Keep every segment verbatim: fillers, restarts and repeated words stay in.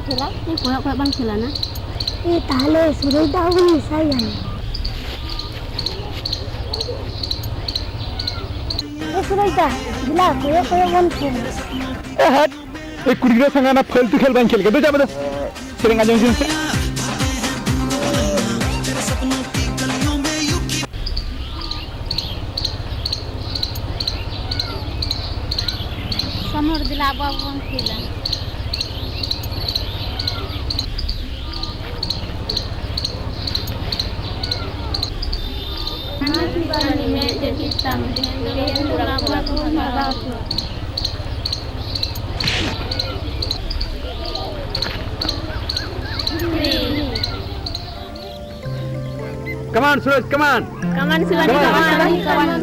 ᱠᱷᱮᱞᱟ? ᱤᱧ ᱠᱚᱭᱚᱜ ᱠᱚᱭᱚᱜ ᱵᱟᱝ ᱠᱷᱮᱞᱟ ᱱᱟ᱾ ᱮ, ᱛᱟᱦᱞᱮ ᱥᱩᱨᱚᱡᱽ ᱫᱟ ᱦᱚᱸᱵᱚᱱ ᱢᱮᱥᱟᱭᱟ᱾ ᱮ, ᱥᱩᱨᱚᱡᱽ ᱫᱟ, ᱫᱮᱞᱟ, ᱠᱚᱭᱚᱜ ᱠᱚᱭᱚᱜ ᱵᱚᱱ ᱠᱷᱮᱞᱟ᱾ ᱮ, ᱦᱟᱴ! ᱮ, ᱠᱩᱲᱤ ᱜᱤᱫᱽᱨᱟᱹ ᱥᱟᱝᱜᱟ ᱱᱟ ᱯᱷᱟᱞᱛᱩ ᱠᱷᱮᱞ ᱵᱟᱹᱧ ᱠᱷᱮᱞ ᱜᱮ᱾ ᱫᱩ ᱡᱟ ᱵᱮᱫᱚ᱾ ᱥᱮᱨᱮᱧ ᱟᱸᱡᱚᱢ ᱦᱚᱪᱚᱧ ᱢᱮᱥᱮ᱾ ᱥᱚᱢᱚᱨ, ᱫᱮᱞᱟ ᱟᱵᱚ ᱟᱵᱚ ᱵᱚᱱ ᱠᱷᱮᱞᱟ᱾ ᱢᱮᱫ ᱡᱟᱹᱯᱤᱫ ᱛᱟᱢ, ᱛᱮᱦᱮᱧ ᱫᱚ ᱱᱩᱠᱩ ᱠᱚᱲᱟ ᱠᱚ ᱵᱷᱟᱜᱟᱣ ᱠᱚᱣᱟ᱾ Come on, Suraj, come on. Come on, Shivani, come on.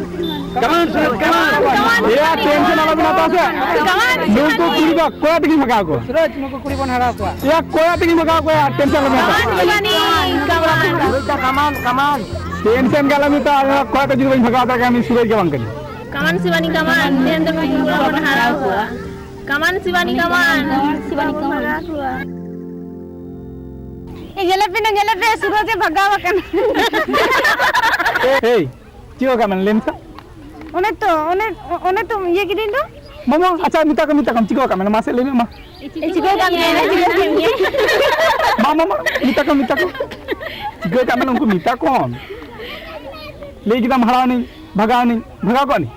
Come on, Suraj, come on. ᱮᱭᱟ, tension ᱟᱞᱚᱵᱤᱱ ᱦᱟᱛᱟᱣᱟ ᱥᱮ᱾ ᱱᱩᱠᱩ ᱠᱩᱲᱤ ᱫᱚ ᱚᱠᱚᱭ ᱛᱮᱜᱮᱧ ᱵᱷᱟᱜᱟᱣ ᱠᱚᱣᱟ? ᱥᱩᱨᱚᱡᱽ, ᱱᱩᱠᱩ ᱠᱩᱲᱤ ᱵᱚᱱ ᱦᱟᱨᱟᱣ ᱠᱚᱣᱟ᱾ ᱮᱭᱟ, ᱚᱠᱚᱭ ᱛᱮᱜᱮᱧ ᱵᱷᱟᱜᱟᱣ ᱠᱚᱣᱟ, tension ᱟᱞᱚᱵᱤᱱ ᱦᱟᱛᱟᱣᱟ᱾ Come on, Shivani, come on. Come on, come on. Tension ᱜᱮ ᱟᱞᱚᱢ ᱦᱟᱛᱟᱣᱟ, ᱚᱠᱚᱭ ᱛᱮ ᱡᱩᱫᱤ ᱵᱟᱹᱧ ᱵᱷᱟᱜᱟᱣ ᱫᱟᱲᱮᱭᱟᱜᱼᱟ, ᱩᱱᱤ ᱥᱩᱨᱚᱡᱽ ᱜᱮ ᱵᱟᱝ ᱠᱟᱱᱟᱭ᱾ Come on, Shivani, come on. ᱛᱮᱦᱮᱧ ᱫᱚ ᱱᱩᱠᱩ ᱠᱩᱲᱤ ᱵᱚᱱ ᱦᱟᱨᱟᱣ ᱠᱚᱣᱟ᱾ Come on, Shivani, come on. Come on, Shivani, come on. ᱮ, ᱧᱮᱞᱮ ᱯᱮ, ᱧᱮᱞᱮ ᱯᱮ, ᱥᱩᱨᱚᱡᱽ ᱮ ᱵᱷᱟᱜᱟᱣ ᱟᱠᱟᱱᱟ᱾ ᱮᱭ, ᱪᱮᱫ ᱠᱚ ᱠᱟᱜ ᱢᱮ, ᱞᱟᱹᱭ ᱢᱮᱥᱮ᱾ ᱚᱱᱮ ᱛᱚ, ᱚᱱᱮ, ᱚᱱᱮ ᱛᱚ ᱤᱭᱟᱹ ᱠᱤᱫᱤᱧ ᱫᱚ᱾ ᱢᱟᱢᱟ, ᱟᱪᱪᱷᱟ, ᱢᱮᱛᱟ ᱠᱚ, ᱢᱮᱛᱟ ᱠᱚᱢ, ᱪᱤᱠᱟᱹ ᱠᱟᱜ ᱢᱮ, ᱢᱟᱥᱮ ᱞᱟᱹᱭ ᱢᱮ, ᱢᱟ᱾ ᱮ, ᱪᱤᱠᱟᱹ ᱠᱟᱜ ᱢᱮ, ᱪᱤᱠᱟᱹ ᱠᱟᱜ ᱢᱮ᱾ ᱢᱟ, ᱢᱟ, ᱢᱟ, ᱢᱮᱛᱟ ᱠᱚᱢ, ᱢᱮᱛᱟ ᱠᱚᱢ᱾ ᱪᱤᱠᱟᱹ ᱠᱟᱜ ᱢᱮ, ᱩᱱᱠᱩ ᱢᱮᱛᱟ ᱠᱚᱢ᱾ ᱞᱟᱹᱭ ᱠᱮᱫᱟᱢ, ᱦᱟᱨᱟᱣ ᱱᱟᱹᱧ, ᱵᱷᱟᱜᱟᱣ ᱱᱟᱹᱧ, ᱵᱷᱟᱜᱟᱣ ᱠᱚᱜ ᱱᱟᱹᱧ᱾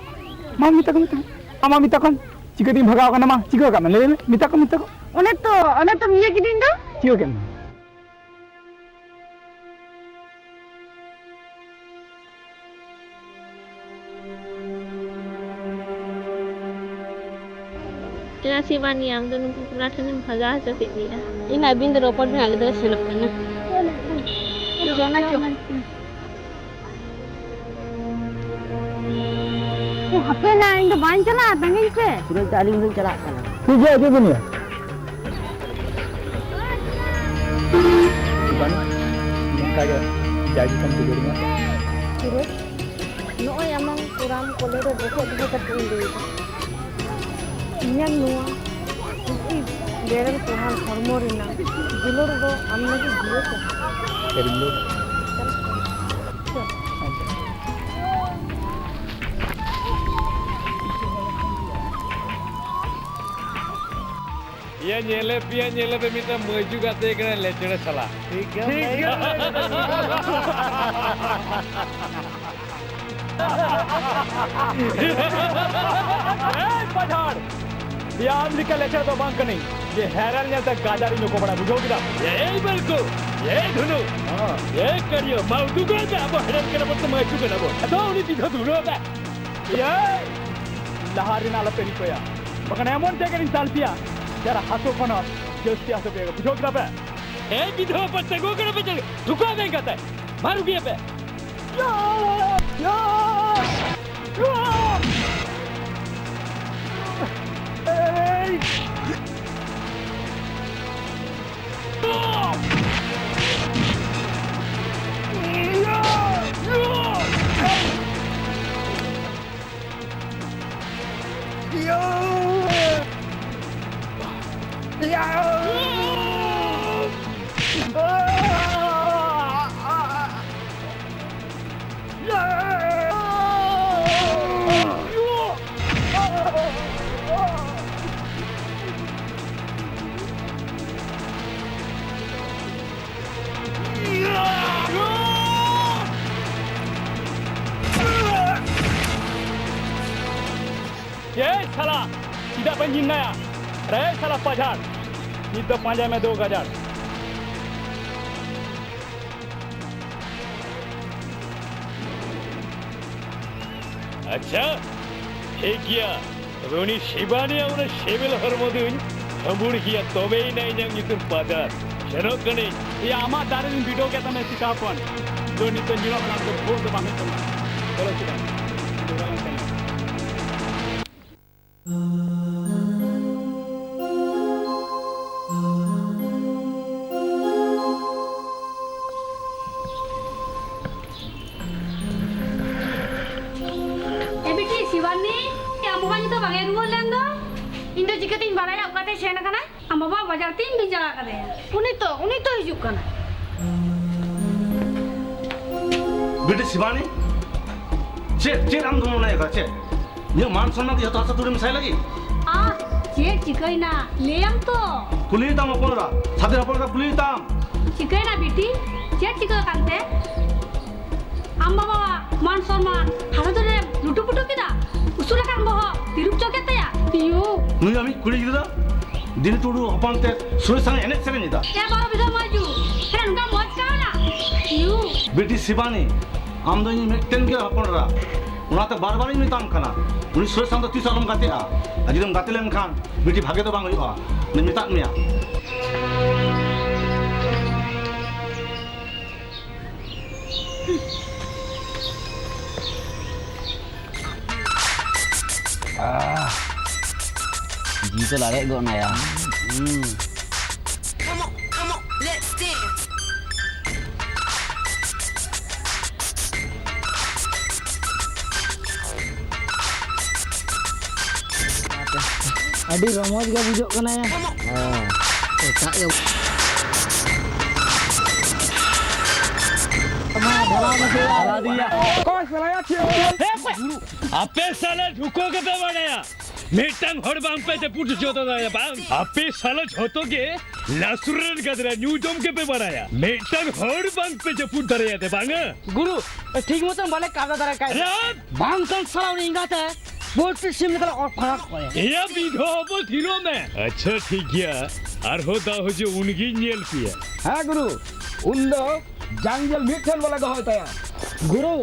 ᱢᱟ, ᱢᱮᱛᱟ ᱠᱚ, ᱢᱮᱛᱟ ᱠᱚ᱾ ᱢᱟ, ᱢᱟ, ᱢᱮᱛᱟ ᱠᱚᱢ᱾ ᱪᱤᱠᱟᱹᱛᱤᱧ ᱵᱷᱟᱜᱟᱣ ᱠᱟᱱᱟ, ᱢᱟ, ᱪᱤᱠᱟᱹ ᱠᱟᱜ ᱢᱮ, ᱞᱟᱹᱭ ᱢᱮ, ᱢᱮᱛᱟ ᱠᱚ, ᱢᱮᱛᱟ ᱠᱚ᱾ ᱚᱱᱮ ᱛᱚ, ᱚᱱᱮ ᱛᱚᱢ ᱤᱭᱟᱹ ᱠᱤᱫᱤᱧ ᱫᱚ᱾ ᱪᱤᱠᱟᱹ ᱠᱮᱫ ᱢᱮ? ᱮᱱᱟ ᱥᱤᱵᱟᱱᱤ, ᱟᱢ ᱫᱚ ᱱᱩᱠᱩ ᱠᱚᱲᱟ ᱴᱷᱮᱱᱮᱢ ᱵᱷᱟᱜᱟᱣ ᱦᱚᱪᱚ ᱠᱮᱫ ᱞᱮᱭᱟ᱾ ᱤᱧ ᱢᱟ ᱟᱹᱵᱤᱱ ᱫᱚ ᱨᱚᱯᱚᱲ ᱵᱮᱱ, ᱟᱞᱮ ᱫᱚᱞᱮ ᱥᱮᱱᱚᱜ ᱠᱟᱱᱟ᱾ ᱪᱚ ᱱᱟ, ᱪᱚ᱾ ᱦᱟᱯᱮ ᱱᱟ, ᱤᱧ ᱫᱚ ᱵᱟᱹᱧ ᱪᱟᱞᱟᱜᱼᱟ, ᱛᱟᱺᱜᱤᱧ ᱯᱮ᱾ ᱥᱩᱨᱟᱹᱡ ᱫᱟ, ᱟᱹᱞᱤᱧ ᱦᱚᱸᱞᱤᱧ ᱪᱟᱞᱟᱜ ᱠᱟᱱᱟ᱾ ᱴᱷᱤᱠ ᱜᱮᱭᱟ, ᱦᱤᱡᱩᱜ ᱵᱤᱱ ᱜᱮ᱾ ᱱᱚᱝᱠᱟ ᱜᱮ ᱡᱟᱭ ᱡᱤᱛᱟᱹᱢ ᱫᱩᱞᱟᱹᱲ ᱢᱟ᱾ ᱥᱩᱨᱟᱹᱡ, ᱱᱚᱜᱼᱚᱭ ᱟᱢᱟᱝ ᱯᱩᱨᱟᱢ ᱠᱚᱞᱮ ᱨᱮ ᱵᱚᱦᱚᱜ ᱫᱚᱦᱚ ᱠᱟᱛᱮ ᱤᱧ ᱞᱟᱹᱭ ᱮᱫᱟ᱾ ᱤᱧᱟᱹᱜ ᱱᱚᱣᱟ ᱠᱩᱥᱤ ᱡᱮᱨᱮᱲ ᱠᱚᱦᱟᱱ ᱦᱚᱲᱢᱚ ᱨᱮᱱᱟᱜ ᱫᱩᱞᱟᱹᱲ ᱫᱚ ᱟᱢ ᱞᱟᱹᱜᱤᱫ ᱡᱤᱭᱟᱹ ᱠᱚ᱾ ᱭᱟ ᱧᱮᱞᱮ ᱯᱮᱭᱟ, ᱧᱮᱞᱮ ᱯᱮ, ᱢᱤᱫᱴᱟᱝ ᱢᱟᱹᱭᱡᱩ ᱜᱟᱛᱮ ᱠᱟᱱᱟ ᱞᱮᱪᱲᱮ ᱥᱟᱞᱟ᱾ ᱴᱷᱤᱠ ᱜᱮᱭᱟ᱾ ᱮᱭ ᱯᱟᱡᱷᱟᱲ! ᱭᱟ ᱟᱢ ᱞᱮᱠᱟ ᱞᱮᱪᱟᱲ ᱫᱚ ᱵᱟᱝ ᱠᱟᱹᱱᱟᱹᱧ ᱡᱮ ᱦᱮᱨᱮᱞ ᱧᱮᱞᱛᱮ ᱜᱟᱡᱟᱲᱤᱧ ᱚᱠᱚ ᱵᱟᱲᱟ, ᱵᱩᱡᱷᱟᱹᱣ ᱠᱮᱫᱟᱢ? ᱮᱭ ᱵᱟᱹᱞᱠᱩ, ᱮᱭ ᱫᱷᱩᱱᱩ, ᱦᱚᱸ᱾ ᱮᱭ ᱠᱟᱹᱨᱤᱭᱟᱹ, ᱢᱟ ᱩᱫᱩᱜ ᱟᱭ ᱢᱮ, ᱟᱵᱚ ᱦᱮᱨᱮᱞ ᱠᱟᱱᱟ ᱵᱚᱱ ᱥᱮ ᱢᱟᱹᱭᱪᱩ ᱠᱟᱱᱟ ᱵᱚᱱ? ᱟᱫᱚ ᱩᱱᱤ ᱵᱤᱫᱷᱟᱹ ᱫᱷᱩᱱᱩ ᱟᱵᱮ᱾ ᱮᱭ! ᱞᱟᱦᱟ ᱨᱮᱱᱟᱜ ᱟᱞᱚᱯᱮ ᱨᱤᱠᱟᱹᱭᱟ, ᱵᱟᱠᱷᱟᱱ ᱮᱢᱚᱱ ᱡᱟᱭᱜᱟ ᱨᱤᱧ ᱪᱟᱞ ᱯᱮᱭᱟ, ᱡᱟᱨᱟ ᱦᱟᱥᱳ ᱠᱷᱚᱱ ᱦᱚᱸ ᱡᱟᱹᱥᱛᱤ ᱦᱟᱥᱳ ᱯᱮᱭᱟ, ᱵᱩᱡᱷᱟᱹᱣ ᱠᱮᱫᱟ ᱯᱮ? ᱮᱭ ᱵᱤᱫᱷᱟᱹ ᱵᱟᱯᱟ ᱛᱮᱸᱜᱚ ᱠᱟᱱᱟ ᱯᱮ ᱪᱮᱫ? ᱴᱷᱩᱠᱟᱹᱣ ᱵᱮᱱ ᱠᱟᱛᱮ, ᱢᱟ ᱨᱩᱜᱤᱭᱟ ᱯᱮ᱾ ᱮᱭ ᱥᱟᱞᱟ, ᱪᱮᱫᱟᱜ ᱵᱟᱹᱧ ᱧᱤᱨᱱᱟᱭᱟ? ᱨᱮ ᱥᱟᱞᱟ ᱯᱟᱡᱷᱟᱲ, ᱱᱤᱛ ᱫᱚ ᱯᱟᱸᱡᱟᱭ ᱢᱮ ᱫᱳ ᱜᱟᱡᱟᱲ᱾ ᱟᱪᱪᱷᱟ, ᱴᱷᱤᱠ ᱜᱮᱭᱟ᱾ ᱛᱚᱵᱮ ᱩᱱᱤ ᱥᱤᱵᱟᱱᱤᱭᱟᱜ ᱚᱱᱟ ᱥᱤᱵᱤᱞ ᱦᱚᱲᱢᱚ ᱫᱩᱧ ᱦᱟᱹᱵᱩᱲ ᱜᱮᱭᱟ, ᱛᱚᱵᱮᱭᱮᱱᱟ ᱤᱧᱟᱹᱜ ᱧᱩᱛᱩᱢ ᱯᱟᱡᱷᱟᱲ᱾ ᱥᱮᱱᱚᱜ ᱠᱟᱹᱱᱟᱹᱧ᱾ ᱮᱭᱟ, ᱟᱢᱟᱜ ᱫᱟᱨᱮ ᱨᱤᱧ ᱵᱤᱰᱟᱹᱣ ᱠᱮᱫ ᱛᱟᱢᱟ ᱥᱤᱛᱟ ᱦᱚᱯᱚᱱ᱾ ᱫᱚ ᱱᱤᱛᱚᱜ ᱧᱤᱨᱚᱜ ᱢᱮ, ᱟᱢ ᱫᱚ ᱵᱷᱳᱨ ᱫᱚ ᱵᱟᱝ ᱦᱩᱭᱩᱜ ᱛᱟᱢᱟ᱾ ᱪᱚᱞᱚ ᱥᱤᱵᱟᱱᱤ, ᱡᱚᱜᱟᱲ ᱞᱮᱱ ᱠᱷᱟᱱ ᱜᱮ᱾ ᱮ ᱵᱤᱴᱤ ᱥᱤᱵᱟᱱᱤ, ᱮ ᱟᱢ ᱵᱟᱵᱟ ᱱᱤᱛᱚᱜ ᱵᱟᱝ ᱮ ᱨᱩᱣᱟᱹᱲ ᱞᱮᱱ ᱫᱚ? ᱤᱧ ᱫᱚ ᱪᱤᱠᱟᱹᱛᱤᱧ ᱵᱟᱲᱟᱭᱟ ᱚᱠᱟᱛᱮᱭ ᱥᱮᱱ ᱟᱠᱟᱱᱟ? ᱵᱟᱵᱟ ᱵᱟᱡᱟᱨ ᱛᱤᱧ ᱵᱷᱮᱡᱟ ᱟᱠᱟᱫᱮᱭᱟ᱾ ᱩᱱᱤ ᱛᱚ, ᱩᱱᱤ ᱛᱚ ᱦᱤᱡᱩᱜ ᱠᱟᱱᱟ᱾ ᱵᱤᱴᱤ ᱥᱤᱵᱟᱱᱤ, ᱪᱮᱫ, ᱪᱮᱫ ᱟᱢ ᱫᱚᱢ ᱢᱚᱱᱮ ᱟᱠᱟᱫᱟ? ᱪᱮᱫ? ᱤᱧᱟᱹᱜ ᱢᱟᱱ ᱥᱚᱱᱢᱟᱱ ᱠᱤ ᱡᱚᱛᱚ ᱦᱟᱥᱟ ᱫᱷᱩᱲᱤᱢ ᱢᱮᱥᱟᱭ ᱞᱟᱹᱜᱤᱫ? ᱟᱦ, ᱪᱮᱫ ᱪᱤᱠᱟᱹᱭᱮᱱᱟ? ᱞᱟᱹᱭᱟᱢ ᱛᱚ᱾ ᱠᱩᱞᱤᱭᱮ ᱛᱟᱢ ᱦᱚᱯᱚᱱ ᱮᱨᱟ, ᱥᱟᱫᱷᱮ ᱦᱚᱯᱚᱱ ᱮᱨᱟ ᱠᱩᱞᱤᱭᱮ ᱛᱟᱢ᱾ ᱪᱤᱠᱟᱹᱭᱮᱱᱟ ᱵᱤᱴᱤ? ᱪᱮᱫ ᱪᱤᱠᱟᱹ ᱟᱠᱟᱱ ᱛᱮ? ᱟᱢ ᱵᱟᱵᱟᱣᱟᱜ ᱢᱟᱱ ᱥᱚᱱᱢᱟᱱ ᱦᱟᱥᱟ ᱫᱷᱩᱲᱤ ᱨᱮᱢ ᱞᱩᱴᱩ ᱯᱩᱴᱩ ᱠᱮᱫᱟ? ᱩᱥᱩᱞ ᱟᱠᱟᱱ ᱵᱚᱦᱚᱜ ᱛᱤᱨᱩᱯ ᱪᱚ ᱠᱮᱫ ᱛᱟᱭᱟ? ᱤᱭᱩ᱾ ᱱᱩᱭ ᱟᱢᱤᱡ ᱠᱩᱲᱤ ᱜᱤᱫᱽᱨᱟᱹ ᱫᱤᱱᱩ ᱴᱩᱰᱩ ᱦᱚᱯᱚᱱ ᱛᱮ ᱥᱩᱨᱮᱥ ᱥᱟᱶ ᱮᱱᱮᱡ ᱥᱮᱨᱮᱧ ᱮᱫᱟ᱾ ᱮ ᱵᱟᱨᱚ ᱵᱤᱜᱷᱟᱹ ᱢᱟᱹᱡᱩ, ᱦᱮᱸ ᱱᱚᱝᱠᱟ ᱢᱚᱡᱽ ᱠᱟᱣᱱᱟ? ᱤᱭᱩ᱾ ᱵᱤᱴᱤ ᱥᱤᱵᱟᱱᱤ, ᱟᱢ ᱫᱚ ᱤᱧ ᱢᱤᱫᱴᱮᱱ ᱜᱮ ᱦᱚᱯᱚᱱ ᱮᱨᱟ, ᱚᱱᱟᱛᱮ ᱵᱟᱨ ᱵᱟᱨᱤᱧ ᱢᱮᱛᱟᱢ ᱠᱟᱱᱟ, ᱩᱱᱤ ᱥᱩᱨᱮᱥ ᱥᱟᱶ ᱫᱚ ᱛᱤᱥ ᱦᱚᱸ ᱟᱞᱚᱢ ᱜᱟᱛᱮᱜᱼᱟ᱾ ᱟᱨ ᱡᱩᱫᱤᱢ ᱜᱟᱛᱮ ᱞᱮᱱᱠᱷᱟᱱ ᱵᱤᱴᱤ ᱵᱷᱟᱜᱮ ᱫᱚ ᱵᱟᱝ ᱦᱩᱭᱩᱜᱼᱟ, ᱩᱱᱤᱧ ᱢᱮᱛᱟᱫ ᱢᱮᱭᱟ᱾ ᱡᱤᱣᱤ ᱠᱚ ᱞᱟᱲᱮᱡ ᱜᱚᱫ ᱱᱟᱭᱟ᱾ Come on, come on, let's dance. ᱟᱹᱰᱤ ᱨᱚᱢᱚᱡᱽ ᱜᱮ ᱵᱩᱡᱷᱟᱹᱜ ᱠᱟᱱᱟ ᱭᱟ᱾ ᱦᱮᱸ᱾ ᱮᱴᱟᱜ ᱜᱮ᱾ ᱢᱟ ᱫᱷᱚᱨᱟᱣ ᱢᱮᱥᱮ ᱭᱟ᱾ ᱚᱠᱚᱭ ᱥᱟᱞᱟᱭᱟ ᱪᱮᱫ? ᱟᱯᱮ ᱥᱟᱞᱟ ᱡᱷᱩᱠᱟᱹ ᱜᱮᱯᱮ ᱵᱟᱲᱟᱭᱟ᱾ ᱢᱤᱫᱴᱟᱝ ᱦᱚᱲ ᱵᱟᱝ ᱯᱮ ᱡᱟᱹᱯᱩᱫ ᱦᱚᱪᱚ ᱫᱟᱲᱮᱭᱟᱜᱼᱟ, ᱵᱟᱝ? ᱟᱯᱮ ᱥᱟᱞᱟ ᱡᱷᱚᱛᱚ ᱜᱮ ᱞᱟᱥᱩᱨ ᱨᱮᱱ ᱜᱟᱫᱨᱟ ᱧᱩ ᱡᱚᱢ ᱜᱮᱯᱮ ᱵᱟᱲᱟᱭᱟ᱾ ᱢᱤᱫᱴᱟᱝ ᱦᱚᱲ ᱵᱟᱝ ᱯᱮ ᱡᱟᱹᱯᱩᱫ ᱫᱟᱲᱮᱭᱟᱫᱮ, ᱵᱟᱝᱟ? ᱜᱩᱨᱩ, ᱴᱷᱤᱠ ᱢᱚᱛᱚᱱ ᱵᱟᱞᱮ ᱠᱟᱵᱽᱫᱟ ᱫᱟᱲᱮ ᱠᱟᱭ᱾ ᱟᱨᱮ ᱵᱟᱝᱠᱷᱟᱱ ᱥᱟᱞᱟ ᱩᱱᱤ ᱮᱸᱜᱟᱛᱮ ᱯᱳᱞᱴᱨᱤ ᱥᱤᱢ ᱞᱮᱠᱟ ᱞᱮ ᱚᱨ ᱯᱷᱟᱨᱟᱠ ᱠᱚᱣᱟ᱾ ᱮᱭᱟ ᱢᱤᱫ ᱫᱷᱟᱣ ᱦᱚᱵᱚ ᱛᱷᱤᱨᱚᱜ ᱢᱮ᱾ ᱟᱪᱪᱷᱟ ᱴᱷᱤᱠ ᱜᱮᱭᱟ, ᱟᱨᱦᱚᱸ ᱫᱟᱣ ᱦᱤᱡᱩᱜ ᱩᱱᱜᱤᱧ ᱧᱮᱞ ᱯᱮᱭᱟ᱾ ᱦᱮᱸ ᱜᱩᱨᱩ, ᱩᱱ ᱫᱚ ᱡᱟᱝ ᱡᱮᱞ ᱢᱤᱫ ᱴᱷᱮᱱ ᱵᱟᱞᱮ ᱫᱚᱦᱚᱭ ᱛᱟᱭᱟ᱾ ᱜᱩᱨᱩ,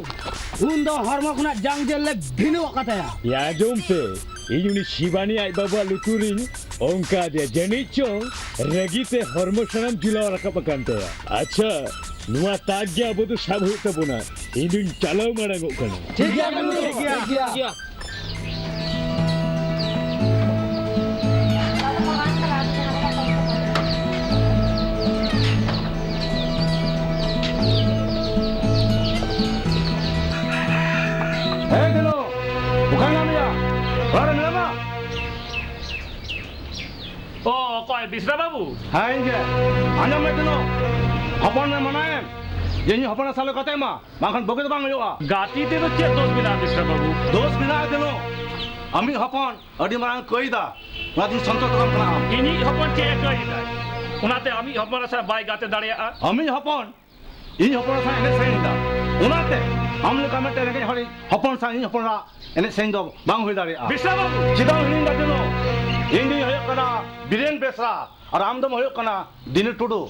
ᱩᱱ ᱫᱚ ᱦᱚᱲᱢᱚ ᱠᱷᱚᱱᱟᱜ ᱡᱟᱝ ᱡᱮᱞ ᱞᱮ ᱵᱷᱤᱱᱟᱹᱣ ᱟᱠᱟᱫ ᱛᱟᱭᱟ᱾ ᱭᱟ ᱟᱸᱡᱚᱢ ᱯᱮ, ᱤᱧ ᱩᱱᱤ ᱥᱤᱵᱟᱱᱤ ᱟᱡ ᱵᱟᱵᱟ ᱞᱩᱛᱩᱨᱤᱧ ᱚᱱᱠᱟ ᱟᱫᱮᱭᱟ, ᱡᱟᱹᱱᱤᱡ ᱪᱚᱝ ᱨᱟᱹᱜᱤ ᱛᱮ ᱦᱚᱲᱢᱚ ᱥᱟᱱᱟᱢ ᱡᱩᱞᱟᱣ ᱨᱟᱠᱟᱵ ᱟᱠᱟᱱ ᱛᱟᱭᱟ᱾ ᱟᱪᱪᱷᱟ, ᱱᱚᱣᱟ ᱛᱟᱠ ᱜᱮ ᱟᱵᱚ ᱫᱚ ᱥᱟᱵ ᱦᱩᱭᱩᱜ ᱛᱟᱵᱚᱱᱟ᱾ ᱤᱧ ᱫᱩᱧ ᱪᱟᱞᱟᱣ ᱢᱟᱲᱟᱝ ᱚᱜ ᱠᱟᱱᱟ᱾ ᱴᱷᱤᱠ ᱜᱮᱭᱟ ᱜᱩᱨᱩ, ᱴᱷᱤᱠ ᱜᱮᱭᱟ᱾ ᱴᱷᱤᱠ ᱜᱮᱭᱟ᱾ ᱦᱮᱸ ᱫᱤᱱᱩ, ᱚᱠᱟᱨᱮ ᱢᱮᱱᱟᱜ ᱢᱮᱭᱟ? ᱚᱲᱟᱜ ᱨᱮ ᱢᱮᱱᱟᱢᱟ? ᱚ, ᱚᱠᱚᱭ ᱦᱮᱸ, ᱤᱧ ᱜᱮ᱾ ᱟᱸᱡᱚᱢ ᱢᱮ ᱫᱤᱱᱩ, ᱦᱚᱯᱚᱱ ᱢᱮ ᱢᱟᱱᱟᱭᱮᱢ ᱡᱮ ᱤᱧ ᱦᱚᱯᱚᱱ ᱥᱟᱞᱟᱜ ᱜᱟᱛᱮᱜ ᱢᱟ, ᱵᱟᱝᱠᱷᱟᱱ ᱵᱩᱜᱤ ᱫᱚ ᱵᱟᱝ ᱦᱩᱭᱩᱜᱼᱟ᱾ ᱜᱟᱛᱮ ᱛᱮᱫᱚ ᱪᱮᱫ ᱫᱳᱥ ᱢᱮᱱᱟᱜᱼᱟ ᱵᱤᱥᱨᱟ ᱵᱟᱹᱵᱩ? ᱫᱳᱥ ᱢᱮᱱᱟᱜᱼᱟ ᱫᱤᱱᱩ, ᱟᱢᱤᱡ ᱦᱚᱯᱚᱱ ᱟᱹᱰᱤ ᱢᱟᱨᱟᱝ ᱠᱟᱹᱭ ᱫᱟ, ᱚᱱᱟᱛᱮᱧ ᱥᱚᱱᱛᱚᱨ ᱠᱟᱱ ᱠᱟᱱᱟ᱾ ᱤᱧᱤᱡ ᱦᱚᱯᱚᱱ ᱪᱮᱫ ᱮ ᱠᱟᱹᱭ ᱫᱟᱭ? ᱚᱱᱟᱛᱮ ᱟᱢᱤᱡ ᱦᱚᱯᱚᱱ ᱥᱟᱞᱟᱜ ᱵᱟᱭ ᱜᱟᱛᱮ ᱫᱟᱲᱮᱭᱟᱜᱼᱟ? ᱟᱢᱤᱡ ᱦᱚᱯᱚᱱ ᱤᱧ ᱦᱚᱯᱚᱱ ᱥᱟᱶ ᱮᱱᱮᱡ ᱥᱮᱨᱮᱧ ᱮᱫᱟ, ᱚᱱᱟᱛᱮ ᱟᱢ ᱞᱮᱠᱟ ᱢᱤᱫᱴᱮᱱ ᱨᱮᱸᱜᱮᱡ ᱦᱚᱲᱤᱡ ᱦᱚᱯᱚᱱ ᱥᱟᱶ ᱤᱧ ᱦᱚᱯᱚᱱᱟᱜ ᱮᱱᱮᱡ ᱥᱮᱨᱮᱧ ᱫᱚ ᱵᱟᱝ ᱦᱩᱭ ᱫᱟᱲᱮᱭᱟᱜᱼᱟ᱾ ᱵᱤᱥᱨᱟ ᱵᱟᱹᱵᱩ! ᱪᱮᱫᱟᱜ ᱦᱤᱲᱤᱧ ᱫᱟ ᱫᱤᱱᱩ? ᱤᱧ ᱫᱩᱧ ᱦᱩᱭᱩᱜ ᱠᱟᱱᱟ ᱵᱤᱨᱮᱱ ᱵᱮᱥᱨᱟ, ᱟᱨ ᱟᱢ ᱫᱚᱢ ᱦᱩᱭᱩᱜ ᱠᱟᱱᱟ ᱫᱤᱱᱩ ᱴᱩᱰᱩ᱾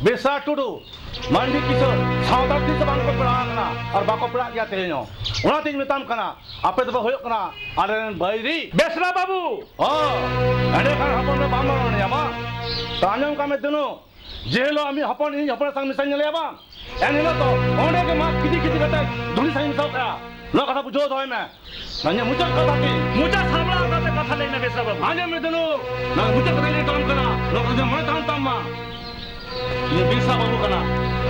ᱵᱮᱥᱨᱟ ᱴᱩᱰᱩ, ᱢᱟᱱᱰᱤ ᱠᱤᱥᱳᱨ, ᱥᱟᱶᱛᱟ ᱛᱤᱥ ᱦᱚᱸ ᱵᱟᱝ ᱠᱚ ᱯᱮᱲᱟ ᱟᱠᱟᱱᱟ ᱟᱨ ᱵᱟᱠᱚ ᱯᱮᱲᱟᱜ ᱜᱮᱭᱟ ᱛᱮᱦᱮᱧ ᱦᱚᱸ᱾ ᱚᱱᱟᱛᱤᱧ ᱢᱮᱛᱟᱢ ᱠᱟᱱᱟ, ᱟᱯᱮ ᱫᱚᱯᱮ ᱦᱩᱭᱩᱜ ᱠᱟᱱᱟ ᱟᱞᱮᱨᱮᱱ ᱵᱟᱹᱭᱨᱤ᱾ ᱵᱮᱥᱨᱟ ᱵᱟᱹᱵᱩ! ᱦᱚᱸ, ᱮᱸᱰᱮᱠᱷᱟᱱ ᱦᱚᱯᱚᱱ ᱫᱚ ᱵᱟᱢ ᱨᱚᱲ ᱧᱟᱢᱟ᱾ ᱛᱚ ᱟᱸᱡᱚᱢ ᱠᱟᱜ ᱢᱮ ᱫᱤᱱᱩ, ᱡᱮ ᱦᱤᱞᱳᱜ ᱟᱢᱤᱡ ᱦᱚᱯᱚᱱ ᱤᱧ ᱦᱚᱯᱚᱱ ᱥᱟᱝ ᱢᱮᱥᱟᱧ ᱧᱮᱞᱮᱭᱟ ᱵᱟᱝ, ᱮᱱ ᱦᱤᱞᱳᱜ ᱫᱚ ᱚᱸᱰᱮ ᱜᱮ ᱢᱟ ᱠᱷᱤᱫᱤ ᱠᱷᱤᱫᱤ ᱠᱟᱛᱮ ᱫᱷᱩᱲᱤ ᱥᱟᱝ ᱢᱮᱥᱟ ᱠᱟᱜᱼᱟ᱾ ᱱᱚᱣᱟ ᱠᱟᱛᱷᱟ ᱵᱩᱡᱷᱟᱹᱣ ᱫᱚᱦᱚᱭ ᱢᱮ᱾ ᱱᱚᱣᱟ ᱤᱧᱟᱹᱜ ᱢᱩᱪᱟᱹᱫ ᱠᱟᱛᱷᱟ ᱛᱤᱧ᱾ ᱢᱚᱪᱟ ᱥᱟᱢᱵᱲᱟᱣ ᱠᱟᱛᱮ ᱠᱟᱛᱷᱟ ᱞᱟᱹᱭ ᱢᱮ ᱵᱮᱥᱨᱟ ᱵᱟᱹᱵᱩ᱾ ᱟᱸᱡᱚᱢ ᱢᱮ ᱫᱤᱱᱩ, ᱱᱚᱣᱟ ᱢᱩᱪᱟᱹᱫ ᱠᱟᱛᱷᱟ ᱞᱟᱹᱭ ᱛᱟᱢ ᱠᱟᱱᱟ᱾ ᱱᱚᱣᱟ ᱠᱟᱛᱷᱟ ᱢᱚᱱᱮ ᱛᱟᱦᱮᱱ ᱛᱟᱢ ᱢᱟ᱾ ᱤᱧ ᱵᱤᱨᱥᱟ ᱵᱟᱹᱵᱩ ᱠᱟᱱᱟ᱾